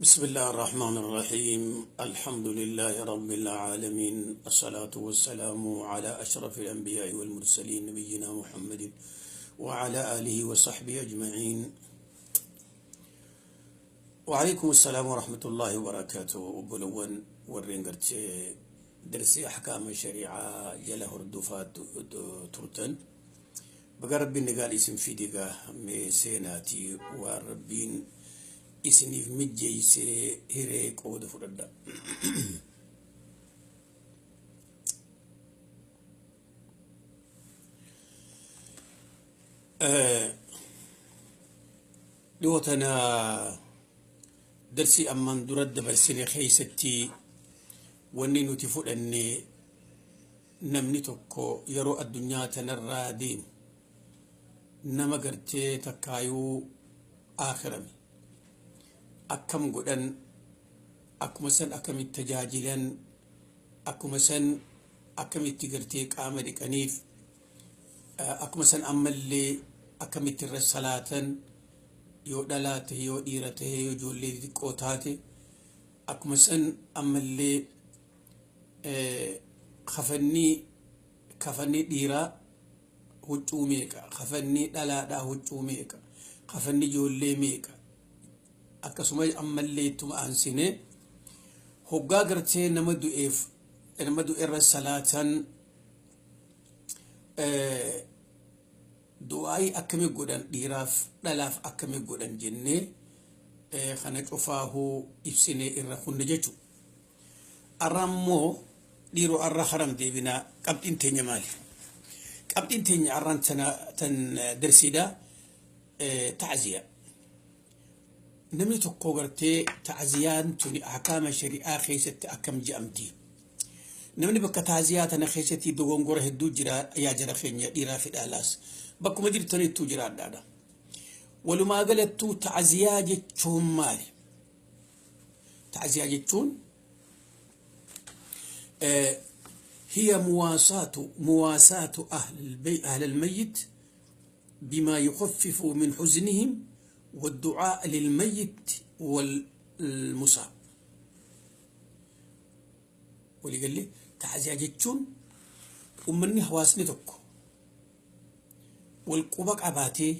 بسم الله الرحمن الرحيم. الحمد لله رب العالمين، الصلاة والسلام على أشرف الأنبياء والمرسلين، نبينا محمد وعلى آله وصحبه أجمعين. وعليكم السلام ورحمة الله وبركاته. Obboleewwan warreen gartee darsii ahkaama shari'aa jala hordofaa turtan, baga Rabbiin nagaan isin fidiga. Mee seenaatii waan Rabbiin isiniif mijjeeysee hiree qooda fudhadha. Dhiyoo tana darsii ammaan dura dabarsine keessatti wanni nuti fudhanne, namni tokko yeroo addunyaa tanarraa deemu, nama gartee takkaayuu aakhirame akkam godhan, akkuma san akkamitti tajaajilan, akkuma san akkamitti gartee qaama dhiqaniif, akkuma san ammallee akkamitti irra salaatan, yoo dhalaa tahe, yoo dhiira tahe, yoo ijoollee xixiqqoo taate, akkuma san ammallee kafanni dhiiraa huccuu meeqa, kafanni dhalaadhaa huccuu meeqa, kafanni ijoollee meeqa, akkasuma ammallee ittuma aansinee hoggaa gartee nama du'eef, nama du'e irra salaatan, du'aayii akkamii godhan, dhiiraaf dhalaaf akkamii godhan jennee kana cufaahuu ibsinee irra kunne jechuudha. Arra immoo dhiiroo arra haram deebinaa. Qabxiin teenya maali? Qabxiin teenya arraan tana tan darsiidha, ta'ziyaa. Namni tokko gartee ta'ziyaan tuni ahkaama shari'aa keessatti akkam je'amti? Namni bakka ta'ziyaa tana keessatti dogongora hedduu jira. Yaa jara keenya, dhiiraa fi dhalaas bakkuma jirtanittuu jiraadhaadha. Walumaa galattuu ta'ziyaa jechuun maali? Ta'ziyaa jechuun هي مواساة أهل الميت بما يخفف من حزنهم والدعاء للميت والمصاب. Walii galee, ta'ziyaa jechuun ummanni, hawaasni tokko wal quba qabaatee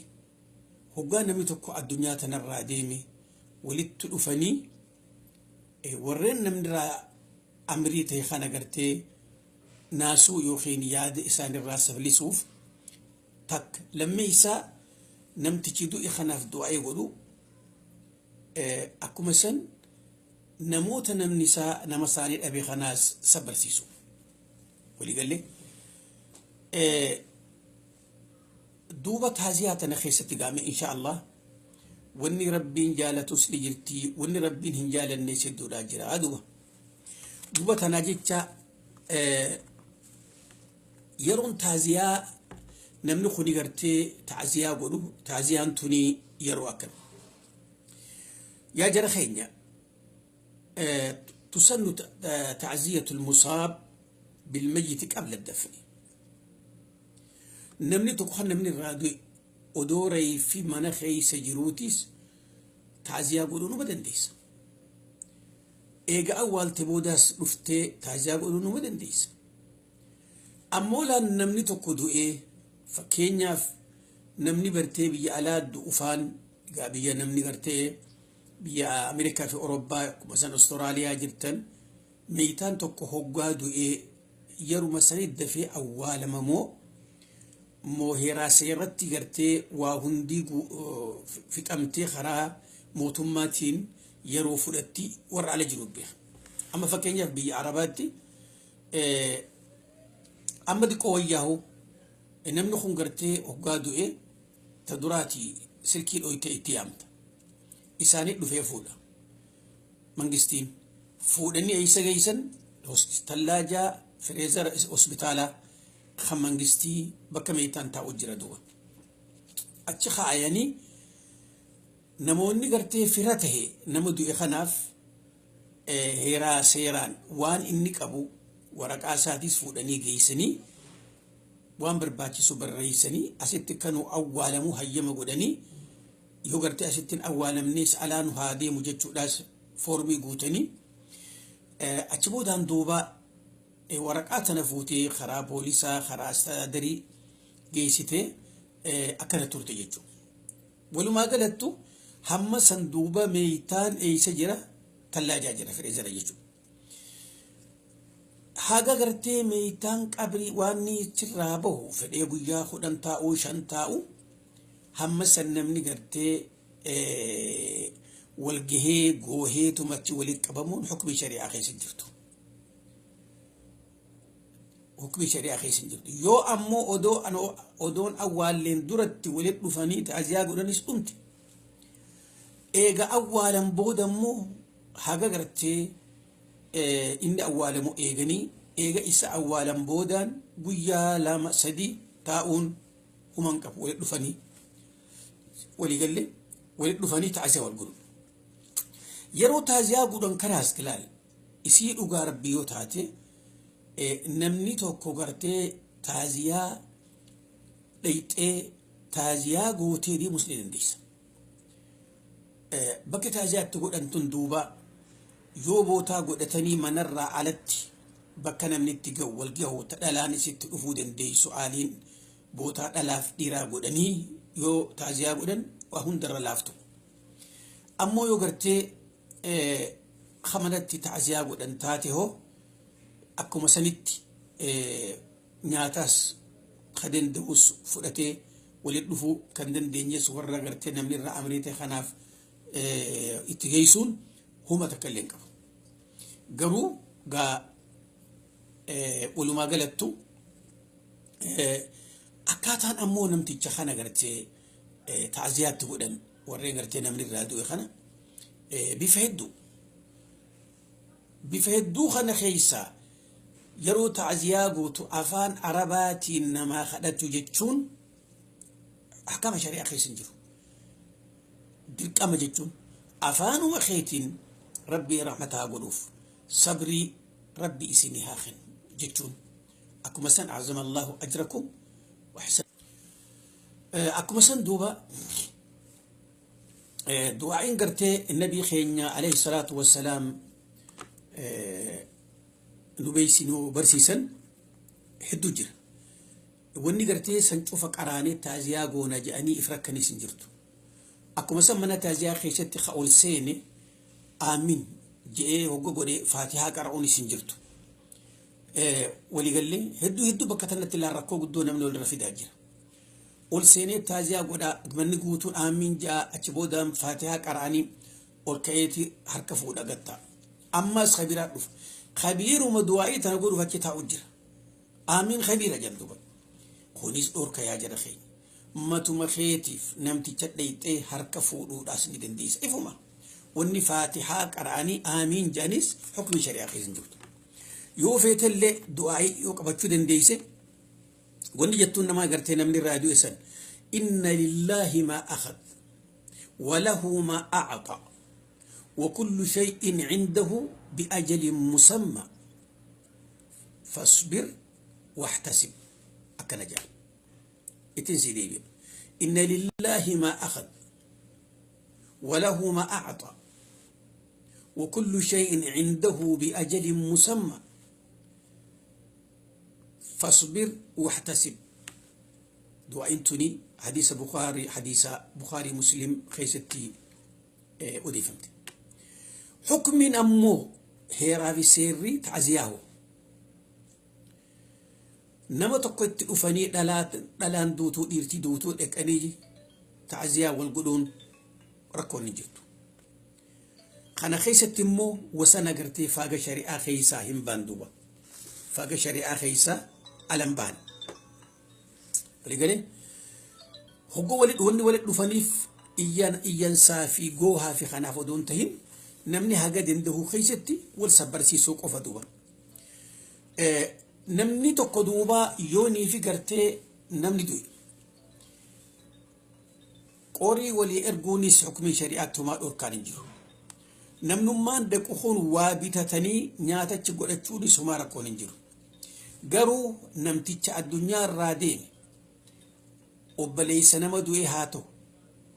hoggaa namni tokko addunyaa tanarraa deeme walitti dhufanii warreen namni irraa amrii ta'e kana gartee naasuu yookiin yaada isaanirraa saflisuuf takka, lammeessaa namtichi du'e kanaaf du'aa godhu, akkuma san namoota namni isaa nama isaanii dhabe kanaas sabarsiisu. Waliigallee, duuba taaziyaa tana keessatti gaame insha Allah wanni Rabbiin jaalatus ni jirti, wanni Rabbiin hin jaalannes hedduudhaa jira. Duuba tanaa jecha yeroon taaziyaa namni kuni gartee taaziyaa godhu, taaziyaan tuni yeroo akkam? Yaa jara keenya, تسن تعزية المصاب بالميت قبل الدفن. Namni tokko kan namni irraa du'e odoo reeffi mana keessa jiruutis taaziyaa godhuu numa dandeessa. Eega awwaalte boodaas dhuftee taaziyaa godhuu numa dandeessa. Ammoo laan namni tokko du'ee, fakkeenyaaf namni bartee biyya alaa du'ufaan egaa biyya namni gartee biyya Ameerikaa fi Awurooppaa, akkuma san Awustiraaliyaa jirtan, meeytaan tokko hoggaa du'ee yeruma sanii dafee awwaalama moo heeraa seeratti gartee waa hundii fixamtee karaa mootummaatiin yeroo fudhatti? Warra ala jiru beeka. Amma fakkeenyaaf biyya Arabaatti amma xiqqoo wayyaahu, namni kun gartee hoggaa du'e ta duraati silkii dhoyte itti yaamta. Isaanii dhufee fuudha. Mangistiin fuudhanii eessa geessan? Tallaajaa, freezer, hospitaalaa kan mangistii bakka meetaan taa'u jira duuba. Achi kaayanii namoonni gartee fira tahe nama du'e kanaaf heeraa seeraan waan inni qabu waraqaa isaatis fuudhanii geessanii, waan barbaachisu barreessanii, asitti kanuu awwaalamuu hayyama godhanii, yoo gartee asittiin awwaalamnees alaa nu haa deemu jechuudhaas Foormii guutanii achi boodaan duuba waraqaa tana fuutee karaa poolisaa, karaa astadaadarii geessitee akkana turte jechuudha. Walumaa galattu hamma san duuba meeytaan eeysa jira? Tallaajaa jira, freezer jechuudha. Haga gartee meeytaan qabrii waan sirraa bahu fedhee guyyaa 10 taa'uu, 5 taa'u, hamma san namni gartee walgahee gooheetuma achi walitti qabamuun hukmii shari'aa keessa hin jirtu. Hukmii shari'aa keessa hin jirtu. Yoo ammoo odoon awwaalleen duratti walitti dhufanii ta'aziyaa godhanis dhumte. Eega awwaalan booda immoo haga gartee inni awwaalamu eeganii, eega isa awwaalan boodaan guyyaa 2, 3 taa'uun human qabu, walitti dhufanii waliigallee walitti dhufanii ta'aziyaa wal godhu. Yeroo taaziyaa godhan kanaas ilaali, isii dhugaa Rabbii yoo taate, namni tokko gartee taaziyaa dhayxee taaziyaa gootee deemus ni dandeessa. Bakki taaziyaa itti godhan tun duuba yoo bootaa godhatanii manarraa alatti bakka namni itti gahu wal gahu, ta dhalaanis itti dhufuu dandeessu, aaliin bootaa dhalaaf dhiiraa godhanii yoo taaziyaa godhan waa hundarra laaftu. Ammoo yoo gartee kamanatti taaziyaa godhan taate hoo, akkuma sanitti nyaataas ka danda'us fudhatee walitti dhufuu kan dandeenyes, warra gartee namni irraa amrii ta'e kanaaf itti geessuun huma takka illee hin qabu. Garuu gaa walumaa galattu akkaataan ammoo namticha kana gartee ta'aziyaatti godhan, warreen gartee namni irraa du'e kana, bifa hedduu. Bifa hedduu kana keessaa yeroo ta'aziyaa gootu afaan Arabaatiin namaa kadhatu jechuun ahkaama shari'aa keessa hin jiru. Dirqama jechuun afaanuma keetiin Rabbii rahmata haa godhuuf, sabrii Rabbi isinii haa kennu jechuun, akkuma san azama Allahu ajrakum, akkuma san duuba du'aa'iin gartee nabii keenya alayhi salaatu wassalaam nu beeysi, nu barsiisan hedduu jira. Wanni gartee san cufa qaraanee taaziyaa goona jedhanii if rakkaniis hin jirtu. Akkuma san mana taaziyaa keessatti ka ol seene aamin je'ee hogga godhe faatihaa qara'uunis hin jirtu. Waliigallee hedduu hedduu bakka tanatti ilaa rakkoo guddoo namni walirra fidaa jira. Ol seenee taaziyaa godhaa, manni guutuun aamiin ja'a, achi boodaan faatihaa qara'anii ol ka'eeti harka fuudha gattaa. Ammas kabiraa dhufa. Kabiiruma du'aa'ii tana godhuuf achi taa'u jira. Aamiin kabiira jedhan duuba. Kunis dhorka yaa jara keenya. Matuma keetiif namticha dhayxee harka fuudhuudhaas ni dandeessa. Ifuma. Wanni faatihaa qara'anii aamiin jedhanis hukmi shari'aa keessa hin jirtu. Yoo feetellee du'aa'ii yoo qabachuu dandeesse, wanni jettuun nama gartee namni irraa du'e san: inna lillaahi maa akhad walahu maa a'xa wa kullu shay'in cindahu biajalin musamma fasbir waxtasib, akkana jedha. Ittiin sii deebi'a: inna lillaahi maa akhad walahu maa a'xa wa kullu shay'in cindahu biajalin musamma fasbir waxtasib. Du'aa'iin tuni hadiisa Bukhaarii, hadiisa Bukhaarii Muslim keessatti odeeffamte. Hukmiin ammoo heeraa fi seerri ta'aziyaa hoo, nama tokko itti dhufanii dhalaan duutuu, dhiirtii duutuu dhaqanii ta'aziyaa wal godhuun rakkoon hin jirtu. Kana keessatti immoo wasana gartee faaga shari'aa keessaa hin baan duuba. Faaga shari'aa keessaa alan baan. Waliigalee hoggoo wali wanni wali dhufaniif iyyansaa fi goohaa fi kanaaf odoo hin tahin, namni haga danda'u keessatti wal sabbarsiisuu qofa duuba. Namni tokko duuba yoonii fi gartee namni du'e qorii walii erguunis hukumii shari'aatti homaa dhorkaan hin jiru. Namnummaan dhaqu kun waa bitatanii nyaatachi godhachuunis homaa rakkoon hin jiru. Garuu namticha addunyaa irraa deeme, obboleessa nama du'e haa ta'u,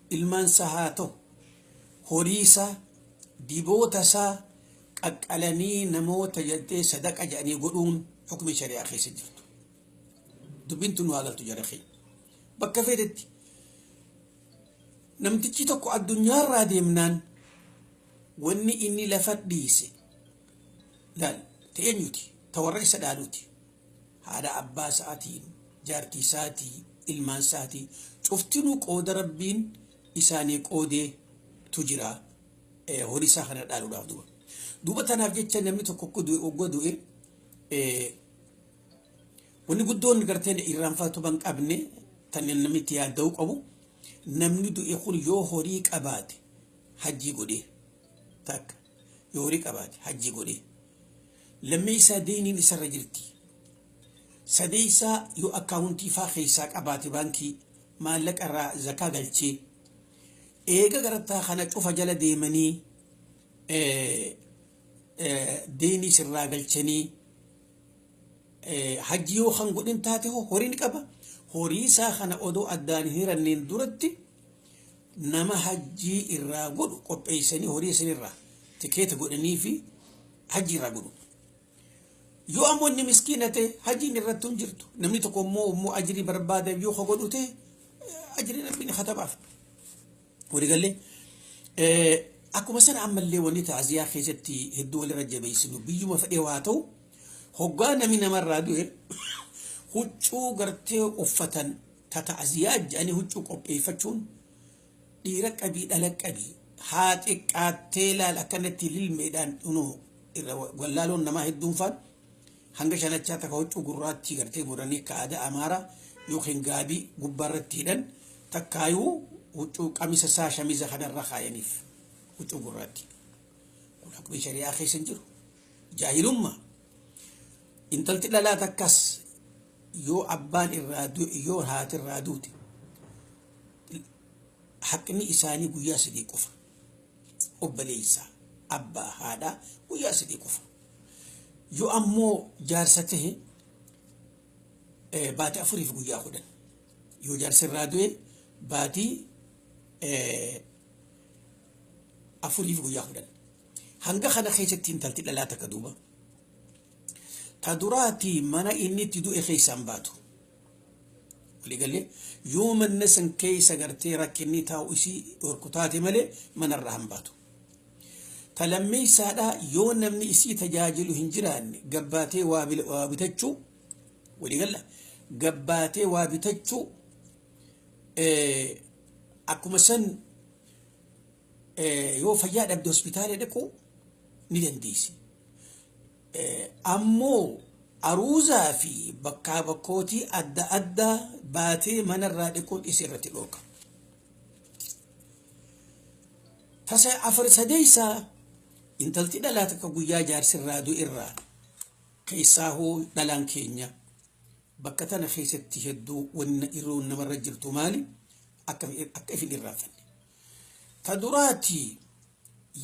ilmaansa haa ta'u, horii isaa Diboota isaa qaqqalanii namoota jettee sadaqa jedhanii godhuun hukmi shari'aa keessa jirtu. Dubbiin tun haa galtu jara keenya. Bakka feetetti namtichi tokko addunyaarraa deemnaan wanni inni lafa dhiise laal ta'e eenyuti? Ta warra isa dhaaluuti. Haadha abbaa isaatiin, jaartii isaatii, ilmaan isaatii cuftinuu qooda Rabbiin isaanii qoodee tu jira horii isaa kana dhaaluudhaaf duuba. Duuba tanaaf jecha namni tokko ogga du'e wanni guddoon garteen irraanfatu ban qabne tan namni itti yaadda'uu qabu, namni du'e kun yoo horii qabaate hajjii godhee, takka yoo horii qabaate hajjii godhee, lammeessaa deeniin isarra jirti, sadeessaa yoo akkaawuntii faa keessaa qabaate baankii maallaqa irraa zakaa galchee, eega gartaa kana cufa jala deemanii deenii sirraa galchanii hajji yoo kan godhin taate hoo horii ni qaba. Horii isaa kana odoo addaan hin hiranneen duratti nama hajjii irraa godhu qopheessanii horii isinirraa tikeeta godhanii fi hajjii irraa godhu. Yoo ammoo inni miskiina ta'e hajjiin irratti hin jirtu. Namni tokko immoo ajrii barbaada yoo ka godhu ta'e ajrii Rabbiin katabaaf. Walii galee akkuma sana ammallee wanni ta'aziyaa keessatti hedduu walirra jabeessinu, biyyuma fedhee waa ta'u, hoggaa namni namarraa du'e huccuu gartee uffatan ta ta'aziyaa jedhanii huccuu qopheeffachuun, dhiira qabii dhala qabii haa xiqqaattee laal akkanatti lilmeedhaan dhunuu irra wallaaloon namaa hedduun faan hanga shanachaa takka huccuu gurraattii gartee muranii akka aadaa Amaaraa yookiin gaabii gubbaarratti hidhan, takkaayuu huccuu qamisa isaa shamiza kanarra kaayaniif huccuu gurraattii. Kun hukmi shari'aa keessa hin jiru. Jaahilummaa. Intalti dhalaa takkas yoo abbaan irraa du'e, yoo haati irraa duute, haqni isaanii guyyaa 3 qofa. Obboleessa abbaa haadhaa guyyaa 3 qofa. Yoo ammoo jaarsa ta'e baatii 4f guyyaa 10. Yoo jaarsi irraa du'e baatii 4f guyyaa 10. Hanga kana keessatti intalti dhalaa takka duuba ta duraatii mana inni itti du'e keessaan baatu. Waliigalee yoo manna san keessa gartee rakkinni taa'u isii dhorku taate malee manarraa hin baatu. Ta lammeessaadhaa yoo namni isii tajaajilu hin jiraanne gabbaatee waa bitachuu, waliigalla gabbaatee waa bitachuu, akkuma san yoo fayyaa dhabde hospitaala dhaquu ni dandeessi. Ammoo aruuzaa fi bakkaa bakkootii adda addaa baatee manarraa dhiquun isii irratti dhorka. Tasa afur sadeessaa intalti dhalaa takka guyyaa jaarsirraa du'e irraa keessaa hoo dhalaan keenya bakka tana keessatti hedduu wanna irroon namarra jirtu maali akka ifin irraanfanne. Ta duraati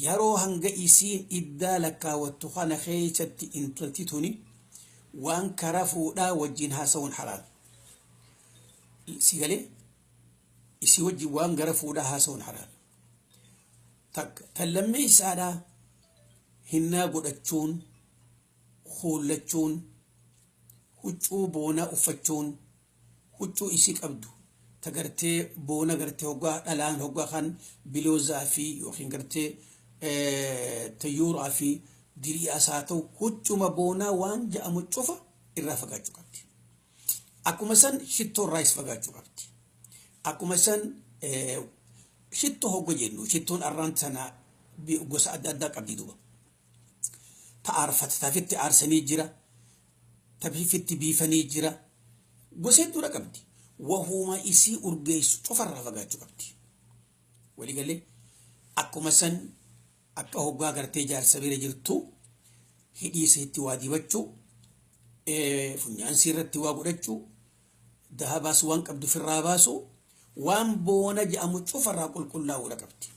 yeroo hanga isiin iddaa lakkaawattu kana keessatti intalti tuni waan kara fuudhaa wajjin haasa'uun haraam. Si galee isii wajjin waan gara fuudhaa haasa'uun haraam. Takka tan lammeessaadhaa hinnaa godhachuun, kuullachuun, huccuu boonaa uffachuun, huccuu isii qabdu ta gartee boona gartee hoggaa dhalaan hoggaa kan biloozaa fi yookiin gartee tayyuuraa fi diri'aas haa ta'u huccuma boonaa waan ja'amu cufa irraa fagaachuu qabdi. Akkuma san shittoo irraayis fagaachuu qabdi. Akkuma san shittoo hogga jennu shittoon arraan sana gosa adda addaa qabdi duuba. Ta aarfata tafitti aarsanii jira. Tafitti biifanii jira. Gosa hedduudha qabdi. Wahuma isii urgeessu cufarraa fagaachuu qabdi. Waliigalee akkuma san akka hoggaa gartee jaarsa bira jirtu hidhii isiitti waa dibachuu, funyaansii irratti waa godhachuu, dahabaas waan qabdu firraa baasu, waan boona jedhamu cufarraa qulqullaa'uudha qabdi.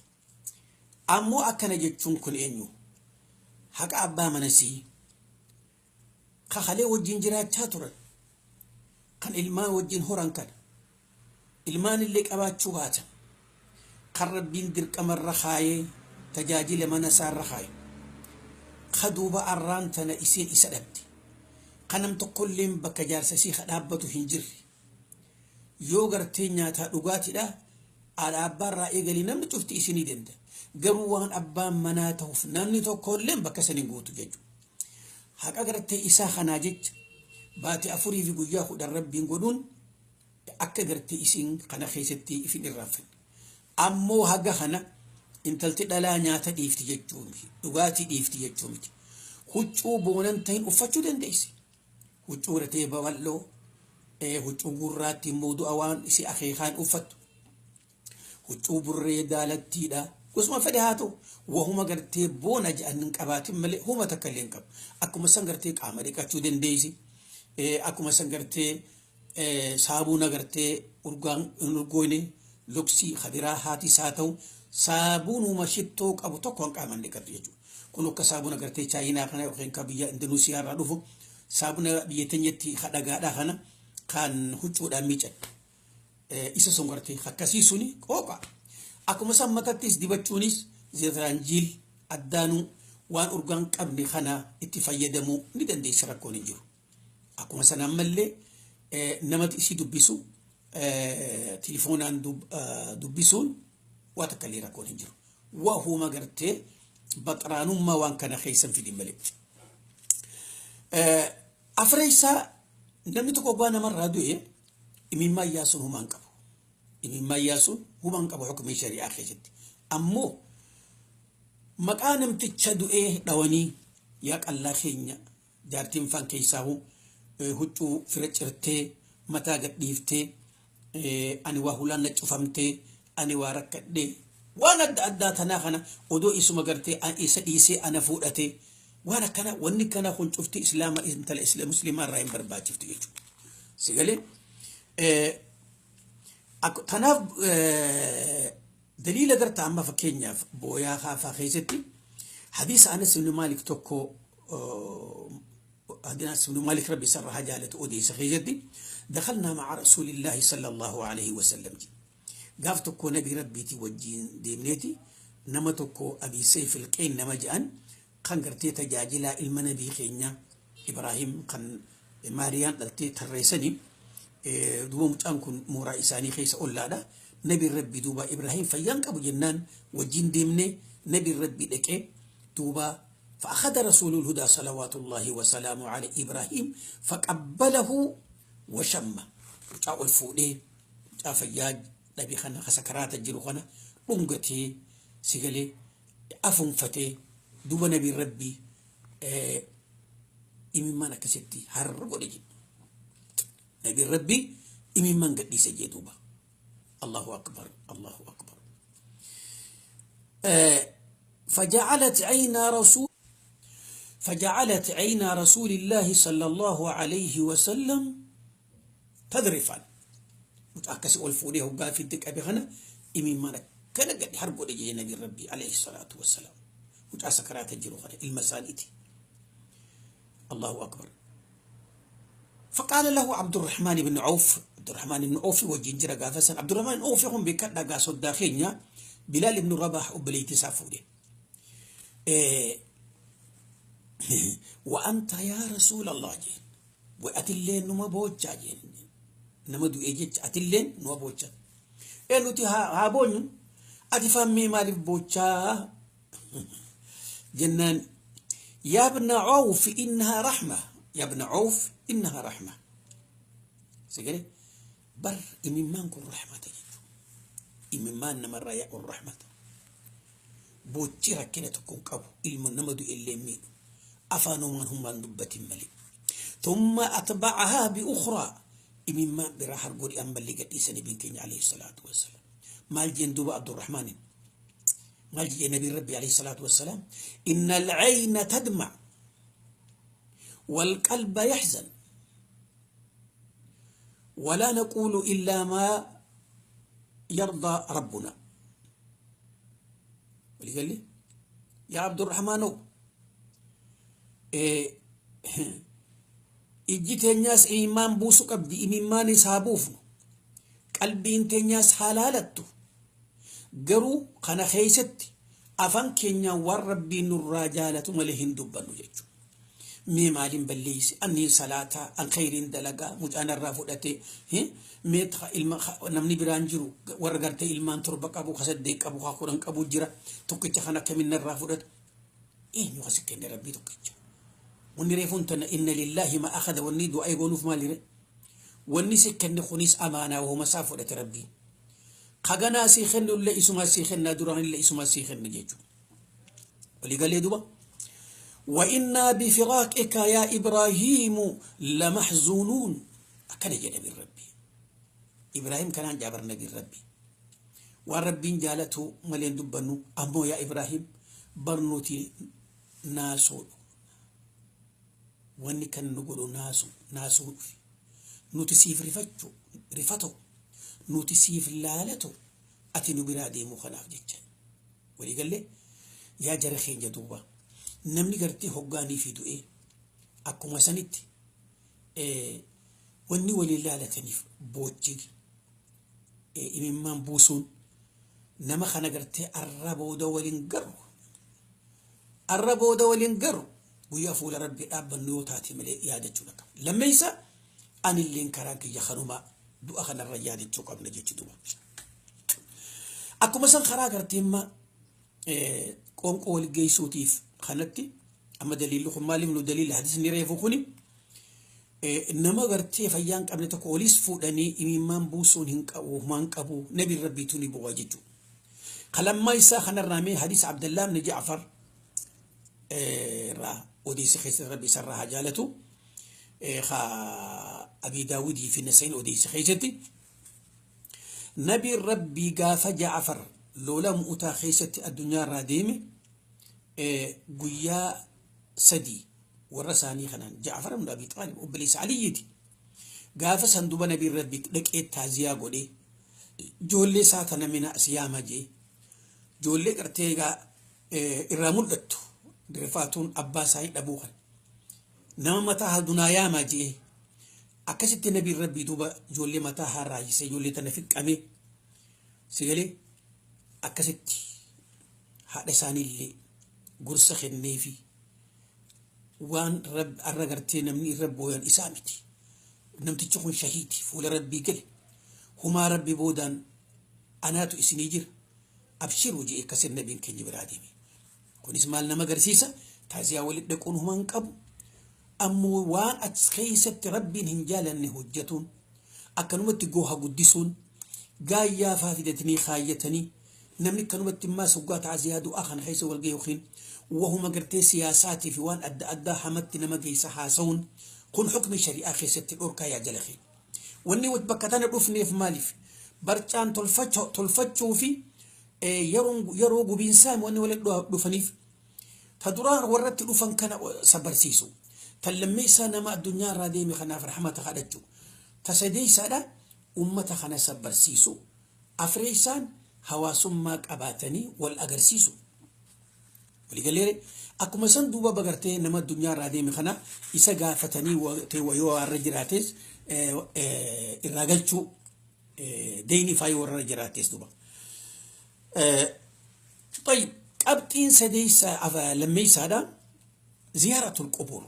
Ammoo akkana jechuun kun eenyu? Haqa abbaa manasii kakalee wajjin jiraachaa turan kan ilmaan wajjin horan kana ilmaan illee qabaachuu baatan kan Rabbiin dirqamarra kaayee Tajaajila mana isaarra kaayu. Ka duuba arraan tana isiin isa dhabde. Ka nam tokkolleen bakka jaarsa isii ka dhaabbatu hin jirre. Yoo gartee nyaataa dhugaatidha haadha abbaarraa eegalii namni cufti isinii danda'a. Garuu waan abbaan manaa ta'uuf namni tokkolleen bakka san hin guutu jechuudha. Haqa gartee isaa kanaa jecha baati 4 fi guyyaa 10 Rabbiin godhuun akka gartee isiin kana keessatti ifin irraanfanne. Ammoo haga kana intalti dhalaa nyaata dhiifti jechuu miti, dhugaatii dhiifti jechuu miti. Huccuu boonan tahin uffachuu dandeessi. Huccuu gartee babal'oo, huccuu gurraatti immoo du'a waan isii akeekaan uffattu. Huccuu burree daalattiidha. Gosuma fedhe haa ta'u, wahuma gartee boona jedhan hin qabaatin malee huma takka illee hin qabu. Akkuma san gartee qaama dhiqachuu dandeessi. Akkuma san gartee saabuuna gartee urgaan hin urgooyne luksii kabiraa haatis haa ta'u saabuunuma shittoo qabu tokko hin qaaman dhiqattu jechuudha. Kun akka saabuna gartee chaayinaa kana yookiin kan biyya Indoneesiyaa irraa dhufu saabuna biyya teenyatti dhagaadhaa kana kan huccuudhaan miican. Isa sun gartee akkasii suni qooqa. Akkuma san matattis dibachuunis zeetiraanjiil addaanuu waan urgaan qabne kana itti fayyadamuu ni dandeessa rakkoon hin jiru. Akkuma sana ammallee namatti isii dubbisu tilifoonaan dubbisuun waa takka illee rakkoon hin jiru. Wahuma gartee baxraanummaa waan kana keessan fidin malee. Afreessaa namni tokko oggaa namarraa du'e imimmaan yaasuun humaan qabu. Imimmaan yaasuun humaan qabu hukumii shari'aa keessatti. Ammoo maqaa namticha du'ee dhawanii yaa qallaa keenya Jaartiin faan keessaahuu huccuu fira cirtee mataa gad dhiiftee ani waa hulaan na cufamtee ani waa rakkadhee waan adda addaa tanaa kana odoo isuma gartee isa dhiisee ana fuudhatee waan akkana wanni kana kun cufti islaama intala isla muslimaa irraa hin barbaachiftu jechuudha. Si galee tanaaf daliila garta amma fakkeenyaaf booyaa kaafaa keessatti hadiisa Anas ibn Maalik tokko Anas ibn Maalik rabbi isarra haa jaalatu odeessa keessatti dakhalnaa ma'a rasuulillaahi sallallahu alaihi wasallam jedhe. Gaaf tokko nabi rabbiitii wajjiin deemneeti nama tokko Abii Sayf ilqeen nama jedhan kan gartee tajaajilaa ilma nabii keenya Ibraahim kan Maariyaan dhaltee tarreessanii duuba mucaan kun mooraa isaanii keessa ollaadha. Nabiin Rabbii duuba Ibraahim fayyaan qabu jennaan wajjin deemnee nabiin Rabbii dhaqee duuba فأخذ رسول الهدى صلوات الله وسلامه على إبراهيم فقبله وشمه mucaa ol fuudhee mucaa fayyaa dhabii kana ka sakaraata jiru kana dhungatee sigalee afuunfatee duuba nabiin Rabbii imimmaan akkasitti har'a godhe jedhe. Nabiin Rabbii imimmaan gadhiise jee duuba. Allahu akbar Allahu akbar. فجعلت عينا رسول فجعلت عينا رسول الله صلى الله عليه وسلم تذرفان akkasi ol fuudhee hoggaa fitti qabe kana imimmaan akkana gadi har godhe jee nabi rabbi alayhi salaatu wassalaam mucaa sakaraata jiru kana ilma isaaniiti. Allahu akbar. فقال له عبد الرحمن بن عوف عبد الرحمن بن عوف وجين جرا غافسن عبد الرحمن بن عوف هم بكدا غا صدا خينيا بلال بن رباح obboleetti isaa fuudhe. وأنت يا رسول الله jeen way atillee numa boochaa jeen nama du'ee jecha atilleen numa boochaa ee nuti haa boonyu ati fammii maaliif boochaa jennaan yaa ibna Awf innahaa rahma yaa ibna Awf innahaa rahma sagalee bar imimmaan kun rahmata jechuudha imimmaan namarraa yaa'uun rahmata Boochi rakkina tokko hin qabu. Ilma nama du'e illee hin miidhu. Afaanumaan hummaan dubbatin malee. Thumma atba'ahaa bi ukhraa. Imimmaan biraa hargoodhi ammallee gadhiisa nabiin keenya alayhi salaatu wassalaam. Maal jeen duuba Abdurrahmaanin? Maal jedhee nabiin Rabbi alayhi salaatu wassalaam? Inna al-ayna tadma wal qalba yahzan. Walaa naquulu illaa maa yardaa rabbuna. Walii galle yaa Abdurrahmaanoo ijji teenyaas imimmaan buusu qabdi imimmaanis haa buufnu qalbiin teenyaas haa laalattu garuu kana keessatti Afaan keenyaan waan Rabbiin nurraa jaalatu malee hin dubbannu jechuudha. Mee maaliin balleeyse? Anniin salaataa, an khayriin dalagaa, mucaan irraa fudhate, mee ilma namni biraan jiru, warra gartee ilmaan 7 qabu, ka 8 qabu, ka 10 qabu jira, tokkicha kan akkamiin narraa fudhate? Eenyu kasi kenne? Rabbii tokkicha. Wanni reefuun tana inna lillaahi ma akhada, wanni du'aa eegoonuuf maalire? Wanni si kenne kunis amaanaa, wahuma isaa fudhate Rabbiin. Kaganaa sii kennu illee isumaa sii kennaa, duraan illee isumaa sii kenne jechuudha. Waliigalee duba. وإنا بفراقك يا إبراهيم لمحزونون. أكن جد ربي إبراهيم كان جابر نبي ربي والربين جالته ملين دبنو. أمو يا إبراهيم برنوتي ناسو، wanni kan nu godhu naasu naasuu dhufe. Nuti siif rifachuu rifatu, nuti siif laalatu, ati nu biraa deemuu kanaaf jecha. Waliigallee yaa jara keenya? Duuba namni gartee hoggaanii fi du'ee akkuma sanitti wanni waliin laalataniif boochi imimmaan buusuun nama kana gartee arra booda waliin garu, arra booda waliin garu, guyyaa fuula Rabbii dhaabbannu yoo taate malee yaadachuu qaba. Lammeessa anilleen karaa kiyya kanumaa du'a kanarra yaadachuu qabna jechuudha. Akkuma san karaa gartee amma qoonqoo wal geessuutiif kanatti amma daliilli kun maaliif nu daliila? Hadisni reefu kuni nama gartee fayyaa hin qabne tokko olis fuudhanii imimmaan buusuun hin qabu, humaan qabu, nabiin Rabbiitu ni bu'a jechuudha. Kalammaa isaa kanarraa mee hadisa Abdallah ibn Ja'far irraa odeessa keessatti, Rabbi isarraa haa jaalatu, Abi Daawudii fi Nasa'iin odeessa keessatti, nabiin Rabbii gaafa Ja'far lola Mu'utaa keessatti addunyaa irraa deeme guyyaa 3 warra isaanii kanaan, Ja'far ibn Abi Xaalib obboleessa Aliyyiiti. Gaafa san duba nabiin Rabbii dhaqee taaziyaa godhee, ijoollee isaa tana mina as yaama jee, ijoollee gartee egaa irraa mul'attu rifaatuun abbaa isaa dhabuu kan nama mataa hadunaa yaamaa jee. Akkasitti nabiin Rabbii duuba ijoollee mataa haa raajisee, ijoollee tana fiqqamee sigalee, akkasitti haadha isaaniillee gorsa kenneefi, waan arra gartee namni irra booyan isaa miti. Namtichi kun shahiidi, fuula Rabbii gale. Humaa Rabbi boodaan anaatu isinii jira. Abshiruu jee akkasin nabiin keenya biraa deeme. Kunis maal nama agarsiisa? Taaziyaa walitti dhaquun humaa hin qabu. Ammoo waan as keessatti Rabbiin hin jaalanne hojjetuun, akkanumatti gooha guddisuun, gaayyaa faa fidatanii kaayyatanii, namni akkanumatti immaas hoggaa taaziyaa du'aa kana keessa wal gahe yookiin wahuma gartee siyaasaatii fi waan adda addaa hamatti nama geessa haasa'uun kun hukmi shari'aa keessatti dhorkaa yaa jala keenya. Wanni bakka tana dhufneef maaliif? Barcaan tolfachuu fi yeroo gubiinsaa wanni walitti dhufaniif. Ta duraan warratti dhufan kana sabarsiisu. Ta lammeessaa nama addunyaa irraa deeme kanaaf rahmata kadhachuu. Ta sadeessaadha ummata kana sabarsiisu. Afreessaan hawaasummaa qabaatanii wal agarsiisu. Waliigaleere akkuma san duuba bagartee nama addunyaa irraa deeme kana isa gaafatanii yoo warra jiraates irraa galchuu, deeyni faa yoo warra jiraates duuba. طيب، qabxiin sadeessaa lammeessaadha ziyaaratul qubur.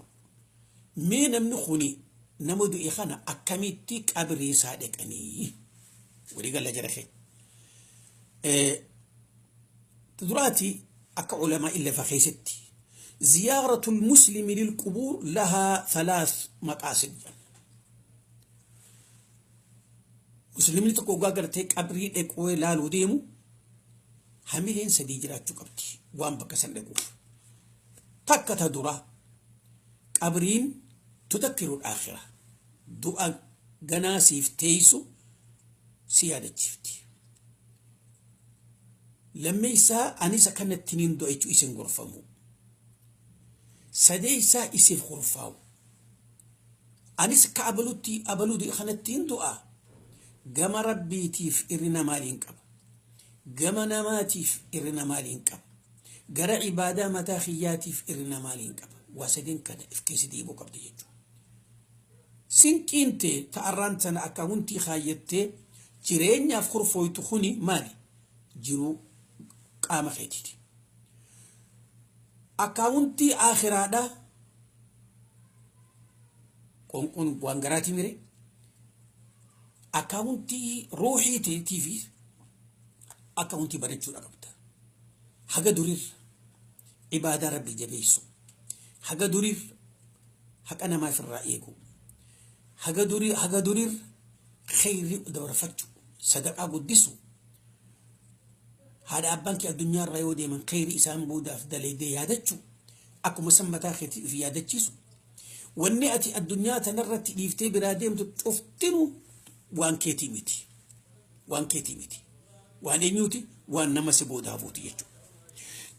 Mee namni kuni nama du'e kana akkamitti qabrii isaa dhaqanii walii galla jara kee? Duraati akka culamaa lafa keessatti زيارة المسلم للقبور لها ثلاث مقاصد. Muslimni tokko waggaa gartee qabrii dhaquu ilaaluu deemu hamileen sadii jiraachuu qabdi waan bakka san dhaquuf. Takka ta dura qabriin تذكر الآخرة, du'a ganaa siif teeysu si yaadachiifti. Lammeessaa anis akkanatti niin du'a jechuu isin gorfamu. Sadeessaa isiif kurfaa'u. Anis akka abalutti abaluu du'e kanatti hin du'a. Gama Rabbiitiif irrina maaliin qaba? Gama namaatiif irrina maaliin qaba? Gara ibaadaa mataa kiyyaatiif irrina maaliin qaba? Waa sadeen kana if keessa deebuu qabdi jechuudha. Sinqiin tee ta'arraan tana akka huntii kaayyattee jireenyaaf kurfooytu kuni maali? Jiruu qaama keetiiti. Akkaawuntii aakhiraadhaa qoonqoon waan garaatii mire, akkaawuntii ruuxiitii fi akkaawuntii banachuudha qabda. Haga durirra ibaadaa rabbii jabeessu, haga durirra haqa namaa ofirraa eegu, haga durirra kheyrii dabarfachuu, sadaqaa guddisu. Haadha abbaan kee addunyaarra yoo deeman kheyrii isaan boodaaf dalaydee yaadachuu, akkuma san mataa keetii of yaadachiisu. Wanni ati addunyaa tanarratti dhiiftee biraa deemtu cuftinuu waan keetii miti. Waan keetii miti. Waan eenyuuti? Waan nama si booda hafuuti jechuudha.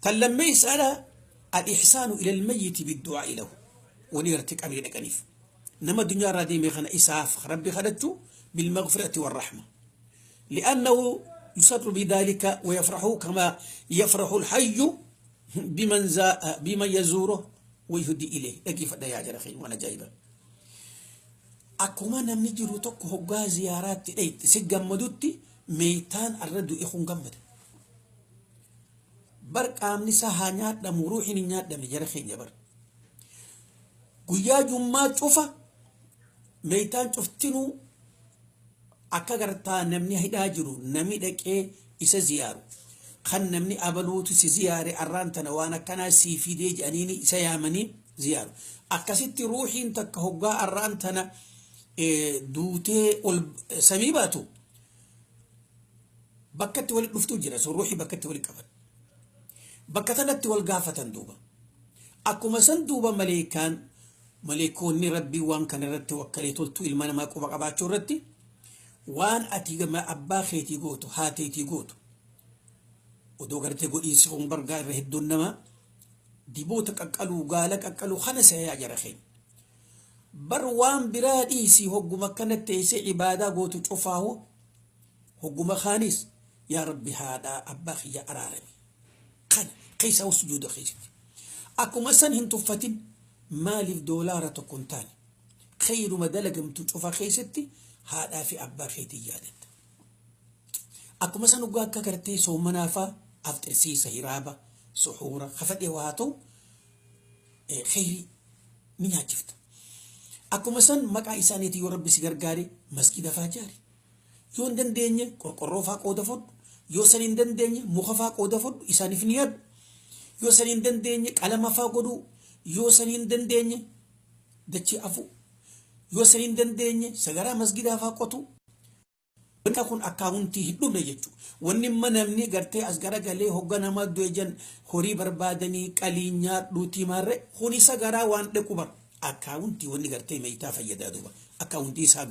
Tan lammeessaadha, al-ihsaanu ila al-mayyiti biddu'aa'i lahu. Wani gartee qabrii dhaqaniif. Nama addunyaa irraa deeme kana isaaf rabbi kadhachuu, bilmaghfirati warrahma. لأنه يسر بذلك ويفرح كما يفرح الحي بمن يزوره ويهدي إليه. dhaggeeffadha yaa jara keenya, waan ajaa'iba. Akkuma namni jiru tokko hoggaa ziyaaraatti dhayxe si gammadutti, meeytaan arra du'e kun gammada. Bar qaamni isaa haa nyaadhamu, ruuxiin hin nyaadhamne jara keenya bar. Guyyaa jummaa cufa meeytaan cuftinuu akka gartaa namni hidhaa jiru namni dhaqee isa ziyaaru, kan namni abaluutu si ziyaare, arraan tana waan akkanaa sii fidee jedhaniini isa yaamanii ziyaaru. Akkasitti ruuxiin takka hoggaa arraan tana duutee ol samii baatu bakkatti walitti dhuftuu jira. Sun ruuxii bakkatti walitti qaban. Bakka tanatti wal gaafatan duuba. Akkuma san duuba maleekaan, maleekoonni rabbii waan kana irratti wakkalee toltuu ilma namaa quba qabaachuu irratti, waan ati gama abbaa keetii gootu, haateetii gootu, odoo gartee godhiinsi kun bargaa irra hedduun nama diboota qaqqaluu, gaala qaqqaluu kana sayaa jara keenya. Bar waan biraa dhiisii, hogguma akkana teessee ibaadaa gootu cufaahu, hogguma kaanis yaa rabbi haadhaa abbaa kiyya araarami. Kana keessaa sujuuda keessatti. Akkuma san hin tuffatin, maaliif doolaara tokko hin taane khayruma dalagamtu cufa keessatti haadhaa fi abbaa keetii yaadatta. Akkuma san dhugaa akka gartee soomanaafaa afxirsiisa, hiraaba, suxuura kafadhee waa ta'u khayrii ni nyaachifta. Akkuma san maqaa isaaniitii yoo rabbi si gargaare masgida faa jaari. Yoo hin dandeenye qorqorroo faa qooda fudhu. Yoo san hin dandeenye muka faa qooda fudhu, isaaniif ni yaadu. Yoo san hin dandeenye qalama faa godhuu. Yoo san hin dandeenye dachee afuu. Yoo san hin dandeenye sagaraa masgidaa faa qotu. Wanni kun akkaawuntii hin dhumne jechuudha. Wanni imma namni gartee as garagalee hogga nama du'e jan horii barbaadanii qalii nyaadhuutii maarree kuni sagaraa waan dhaqu bar. Akkaawuntii wanni gartee meeytaa fayyadaa duuba. Akkaawuntii isaa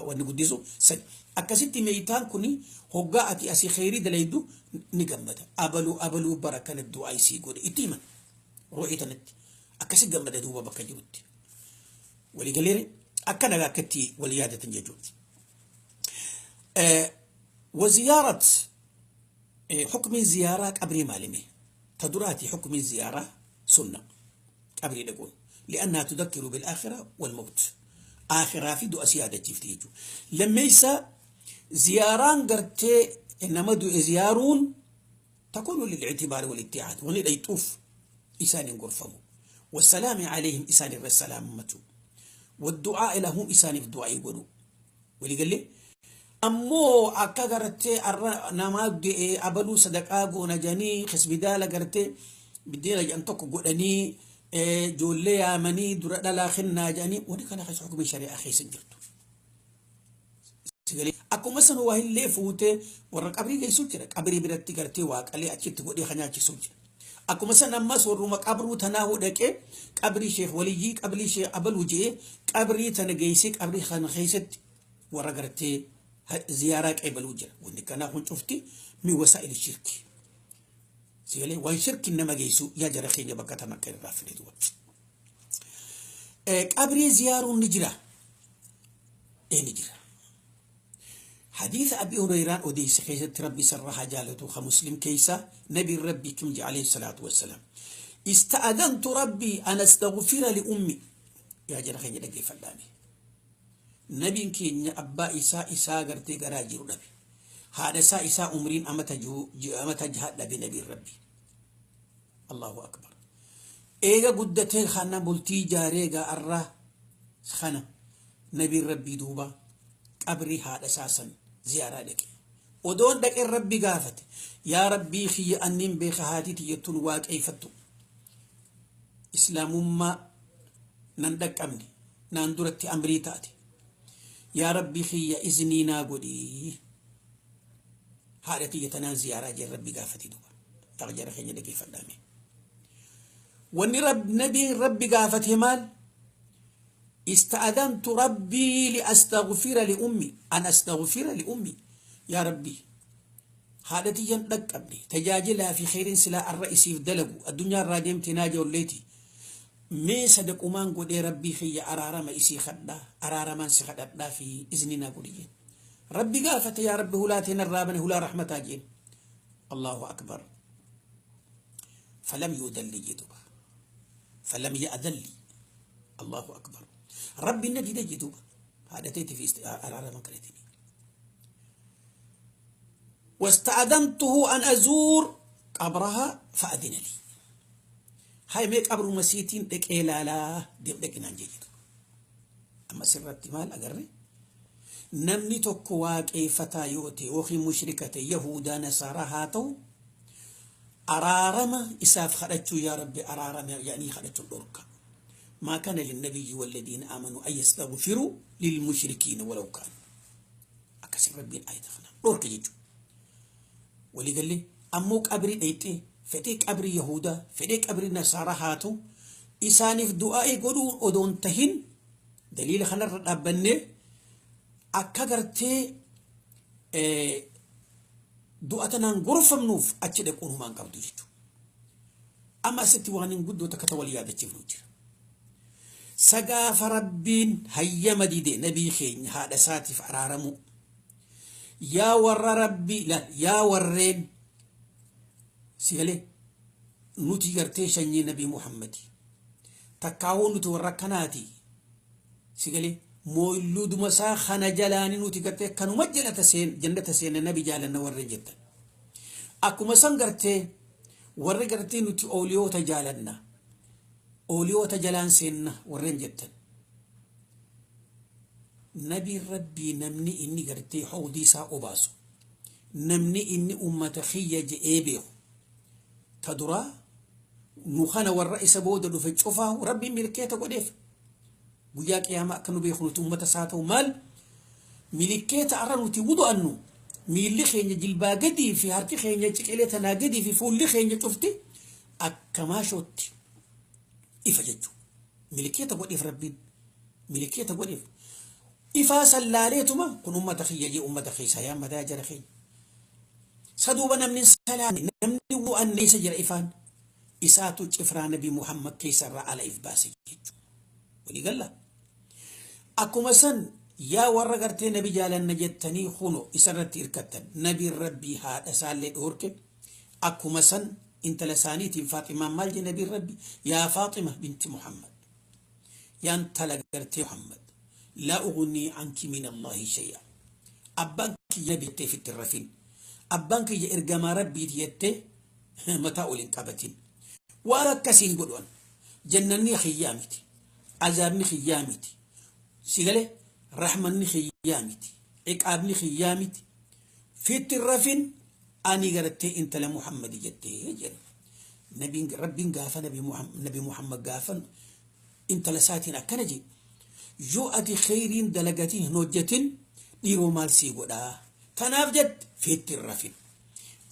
wanni guddisu sadi. Akkasitti meeytaan kuni hoggaa ati asii kheyrii dalaydu ni gammada. Abaluu abaluu bara kana du'aa isii godhe itti himan. Ruuxii tanatti. Akkasi gammada duuba bakka jirutti. Waliigaleere akka nagaa akkatti wal yaadatan jechuudha. وزيارة حكم زيارة قبري مالمي تدراتي، حكم الزيارة سنة قبري نقول، لأنها تذكر بالآخرة والموت. آخرة في دو أسيادة جفتيجو لما يسا زياران قرتي إنما دو زيارون تكون للاعتبار والاتعاد وللأيطوف إسان غرفمو، والسلام عليهم إسان السلام متو، والدعاء لهم إسان في الدعاء يقولوا. ولي قال لي ammoo akka gartee arra namaa du'e abaluu sadaqaa goona jedhanii xisbidaala gartee biddeena jedhan tokko godhanii ijoollee yaamanii dura dhalaa kennaa jedhanii, wanni kana keessa hukumii shari'aa keessa hin jirtu. Akkuma san waa illee fuutee warra qabrii geessu jira. Qabrii biratti gartee waaqalee achitti godhee kan nyaachisu jira. Akkuma san ammas warruma qabruu tanaa dhaqee qabrii sheekh waliyyii, qabrii sheekh abaluu jedhee qabrii tana geessee qabrii kana keessatti warra gartee ziyaaraa qeebaluu jira. Wanni kanaa kun cufti min wasaa'il shirki. Sigalee waan shirki nama geessu yaa jara keenya, bakka tana akka irraa fide duuba. Qabrii ziyaaruun ni jira. Ni jira. حديث أبي هريرة أوديس خيزت ربي سرها جالته مسلم كيسا، نبي ربي كم عليه الصلاة والسلام: استأذنت ربي أن أستغفر لأمي. يا جرى خيني لقي فلامي نبي كين أبا إساء إساء قرتي قراجر نبي هذا إساء إساء أمرين أمت جهاد نبي نبي ربي. الله أكبر. Eega guddatee kana bultii ijaaree egaa arraa kana nabiin rabbii duuba qabrii haadha isaa san ziyaaraa dhaqe. Odoon dhaqeen rabbi gaafate yaa rabbii kiyya anniin beeka haatii tiyyattuun waaqeeffattu islaamummaa nan dhaqqabne naan duratti amrii taate yaa rabbii kiyya iznii naa godhii haadha tiyya tanaan ziyaaraa jeen rabbi gaafate duuba taqa jara keenya dhageeffadhaame. Wanni nabiin rabbi gaafate maal? Ista'adantu rabbii li astaghfira li ummi an astaghfira li ummi yaa rabbi haadha tiyyan dhaqqabne tajaajilaa fi kheyriin silaa arra isiif dalagu addunyaa irraa deemte naa ijoolleeti mee sadaqumaan godhee rabbii kiyya araarama isii kadhaa araaramaan si kadhadhaa fi izni naa godhi jeen rabbi gaafate yaa rabbi hulaa tee narraa bane hulaa rahmataa jeen allahu akbar falam yuudalli jedhuba falam ya'dalli allahu akbar rabbi na dide jedhuba haadha teeti fi araarama kadhatini واستأذنته أن أزور قبرها فأذن لي هاي مي قبر مسيتين دك لا لا ديم دك نانجي أما سرت مال أقري namni tokko waaqeeffataa yoo ta'e yookiin mushrika ta'e yahudaa nasaaraa haa ta'u araarama isaaf kadhachuu yaa rabbi araarama jedhanii kadhachuun dhorka. ما كان للنبي والذين آمنوا أن يستغفروا للمشركين ولو كانوا أكسر ربي آية خنا dhorka jechuudha. Walii gallee ammoo qabrii dhayxee fedhee qabrii yahudaa fedhee qabrii nasaaraa haa ta'u isaaniif du'aa'ii godhuun odoon tahin daliila kanarra dhaabbannee akka gartee du'a tanaan gorfamnuuf achi dhaquun humaan qabdu jechuudha. Amma asitti waan hin guddoo takka wal yaadachiifnu jira. Sagaafa rabbiin hayyama dide nabii keenya haadha isaatiif araaramu. Yaa warra rabbii yaa warreen sigalee nuti gartee sanyii nabii Muhammadi. Takkaawwan nuti warra akkanaati. Sigalee mooyilluuduma isaa kana jalaanii nuti gartee kanuma jannata seena nabi jaalanna warreen jettan. Akkuma san gartee warri gartee nuti ooliyoota jaalanna. Ooliyoota jalaan seenna warreen jettan. Nabiin rabbii namni inni gartee hawdii isaa obaasu. Namni inni ummata kiyya je'ee beeku. Ta duraa nu kana warra isa booda dhufe cufaa rabbiin milkeeta godheef. Guyyaa qiyaamaa akka nu beeku nuti ummata isaa ta'u maal milikkeeta arra nuti wudu'annu miilli keenya jilbaa gadii fi harki keenya ciqilee tanaa gadii fi fuulli keenya cufti akka maashootti ifa jechuudha. Milikkeeta godheef rabbiin milikkeeta godheef ifaa sallaaleetuma kun ummata kiyya jee ummata keessa yaa mataa jara keenya. Saduuba namni salaanne namni wu'anne isa jira ifaan isaatu cifraa nabi Muhammad keessa irraa ala if baase jechuudha. Walii galla. Akkuma san yaa warra gartee nabi jaalanna jettanii huno isarratti hirkattan nabiin rabbii haadha isaallee dhoorke akkuma san intala isaaniitiin Faaximaan maal jee nabiin rabbi yaa Faaxima binti Muhammad yaa intala gartee Muhammad laa ugnii anki min Allahi shay'a abbaan kiyya nabi jettee ifitti hin rafin abbaan kiyya ergamaa rabbiiti jettee mataa ol hin qabatin waan akkasiin godhan jannanni kiyyaa miti azaabni kiyyaa miti sigale rahmanni kiyyaa miti ciqaabni kiyyaa miti fitti rafin ani gartee intala Muhammadi jettee jedhe nabiin rabbiin gaafa nabi Muhammad gaafa intala isaatiin akkana jedhe yoo ati kheyriin dalagatiin hin hojjetin dhiiroo maal sii godhaa tanaaf jette fitti rafin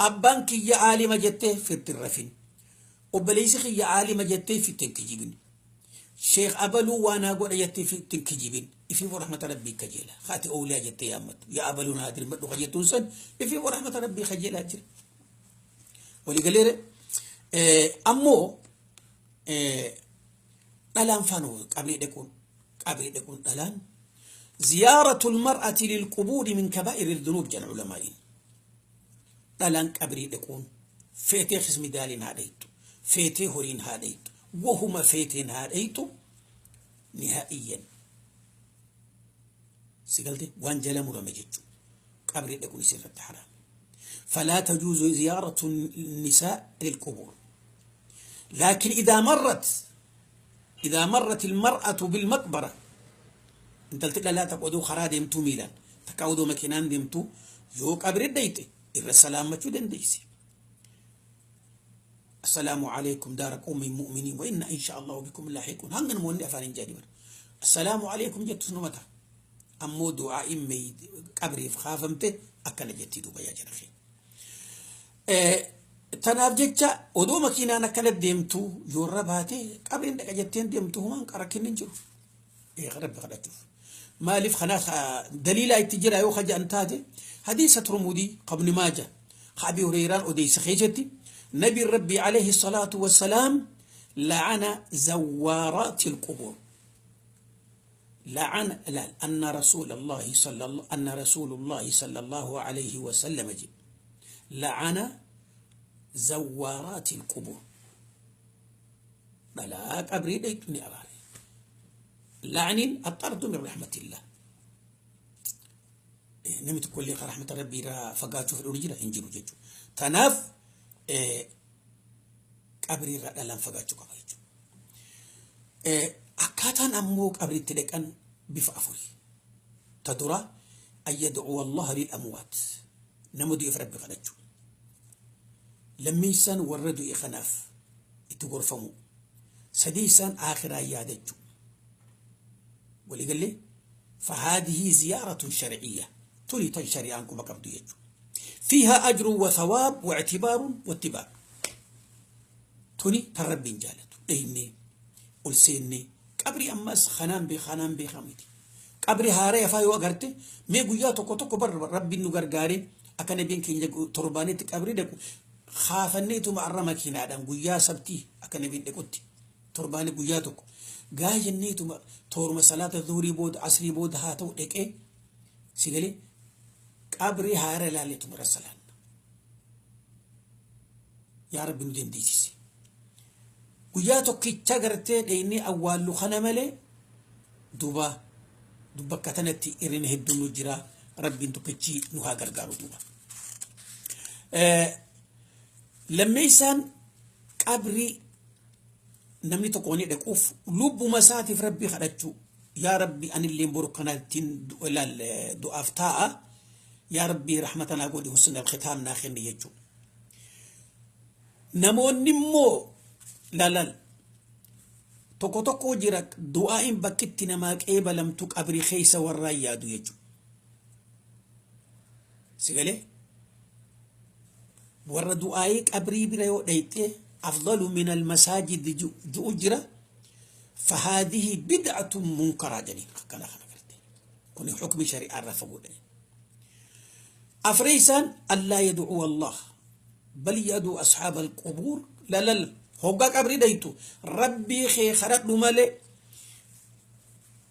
abbaan kiyya aalima jettee fitti rafin obboleessi kiyya aalima jettee fitti hin kijibin sheekh abaluu waan haa godha jettee fitti hin kijibin ifiif rahmata rabbii kajeela haati ooliyaa jettee yaammattu yaa abaluu naa dirmadhu ka jettuun san ifiif rahmata rabbii kajeelaa jira waligaleere ammoo dhalaan faanoo qabrii dhaquun dhalaan زيارة المرأة للقبور من كبائر الذنوب جن علماء dhalaan qabrii dhaquun feetee xismidaaliin haa dhaytu feetee horiin haa dhaytu wahuma feeteen haa dhaytu nihaa'iyan sigalte waan jala murame jechuudha qabrii dhaquun isirratti haraam. فلا تجوز زيارة النساء للقبور. Laakiin idaa marrat ilmar'atu bilmaqbara, intalti dhalaa takka oduu karaa deemtuu miilaan takka oduu makiinaan deemtuu yoo qabri dhayxe irra salaammachuu dandeessi. السلام عليكم دار قوم مؤمنين وإنا إن شاء الله بكم لاحقون. هنگن موني أفانين جاني بر السلام عليكم جت سنمتا أمو دعاء ميد قبري خافمته أكل جتي دوبا يا جرخي. Tanaaf jecha odoo makiinaan akkana deemtu yoorra baate qabriin dhaqa jetteen deemtu humaan rakkinni hin jiru. Rabbi kadhachuuf. Maaliif kanaaf daliilaa itti jira yoo kaja'an taate, hadiisa Turmudii qabni Maaja Abi Hurayraan odeessa keessatti nabi Rabbi alayhi salaatu wassalaam la'ana zawwaaraati alqubur. لعن لا أن رسول الله صلى الله أن رسول الله صلى الله عليه وسلم جي لعن زوارات القبور. بلا قبري ديتني أباري لعن الطرد من رحمة الله. نمت كل رحمة ربي را فقاتو في الأرجلة إنجلو جيجو تناف قبري را لان فقاتو قبري. Akkaataan ammoo qabriitti dhaqan bifa afuri. Ta dura an yad'uu allaha lil amwaat, nama du'eef Rabbi kadhachuu. Lammeessaan warra du'e kanaaf itti gorfamu. Sadeessaan aakhiraa yaadachuu. Waliigallee فهذه زيارة شرعية تولي شريعان كما قبض يجو فيها أجر وثواب واعتبار واتباع. توني تربي جالته ديني ولسيني qabrii ammas kanaan beeka kanaan beekaa miti. Qabri haaraa afaa yoo agarte mee guyyaa tokko tokko bar Rabbiin nu gargaaree akka nabiin keenya torbaanitti qabrii dhaqu kaafanneetuma arra makiinaadhaan guyyaa sabtii akka nabiin dhaqutti torbaanii guyyaa tokko gaa jenneetuma tooruma salaata zuhurii booda asrii booda haa ta'u dhaqee si galee qabrii haaraa ilaaleetuma irra salaanna. Yaa Rabbi nu dandeessisi. Guyyaa tokkicha gartee dheeynee awwaallu kana malee duuba dubba akka tanatti irrina hedduun nu jira. Rabbiin tokkichi nu haa gargaaru duuba. Lammeessaan qabrii namni tokko wani dhaquuf lubbuma isaatiif Rabbii kadhachuu. Yaa Rabbi anillee boru kanattiin ilaal du'aaf taa'a, yaa Rabbi rahmata naa godhi, husna alkhitaam naa kenni jechuu. Namoonni immoo lalal tokko tokko jira du'aa'iin bakkitti namaa qeebalamtu qabrii keessa warraa yaadu jechuudha. Sigalee warra du'aa'ii qabrii bira yoo dhayxee afdalu min almasaajid ju'u jira. فهذه بدعة منكرة جنين كنا خنا كن حكم شريعة رفقوا. أفريسان ألا يدعو الله بل يدعو أصحاب القبور. لا لا لا هوغا قبري دايتو ربي خي خرق مالي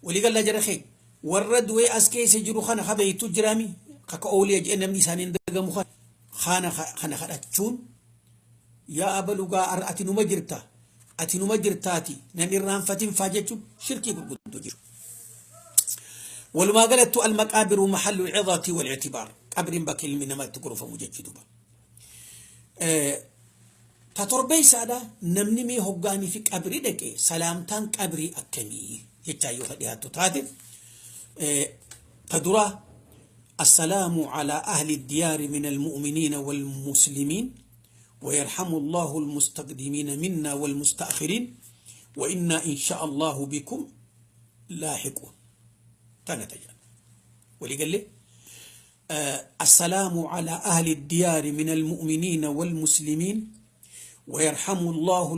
ولي قال لا جرخي ورد وي اسكي سجرو خنا خبيتو جرامي كاكا اولي اجي نمني سانين دغمو خانا خنا خدچون يا ابلغا اتي نما جرتا ati numa jirtaati nan irraanfatin faa jechuun shirkii gurguddoo jiru. Walumaa galattu almaqaabiru mahallu alcidati walictibaar, qabriin bakka ilmi namaa itti gorfamu jechuu duuba. Ta torbeessaadha namni mee hoggaanii fi qabrii dhaqe salaamtaan qabrii akkamii jechaa yoo dhiyaattu taate, ta dura السلام على أهل الديار من المؤمنين والمسلمين ويرحم الله المستقدمين منا والمستأخرين وإنا إن شاء الله بكم لاحقون. تنتجا ولي قال لي السلام على أهل الديار من المؤمنين والمسلمين ويرحم الله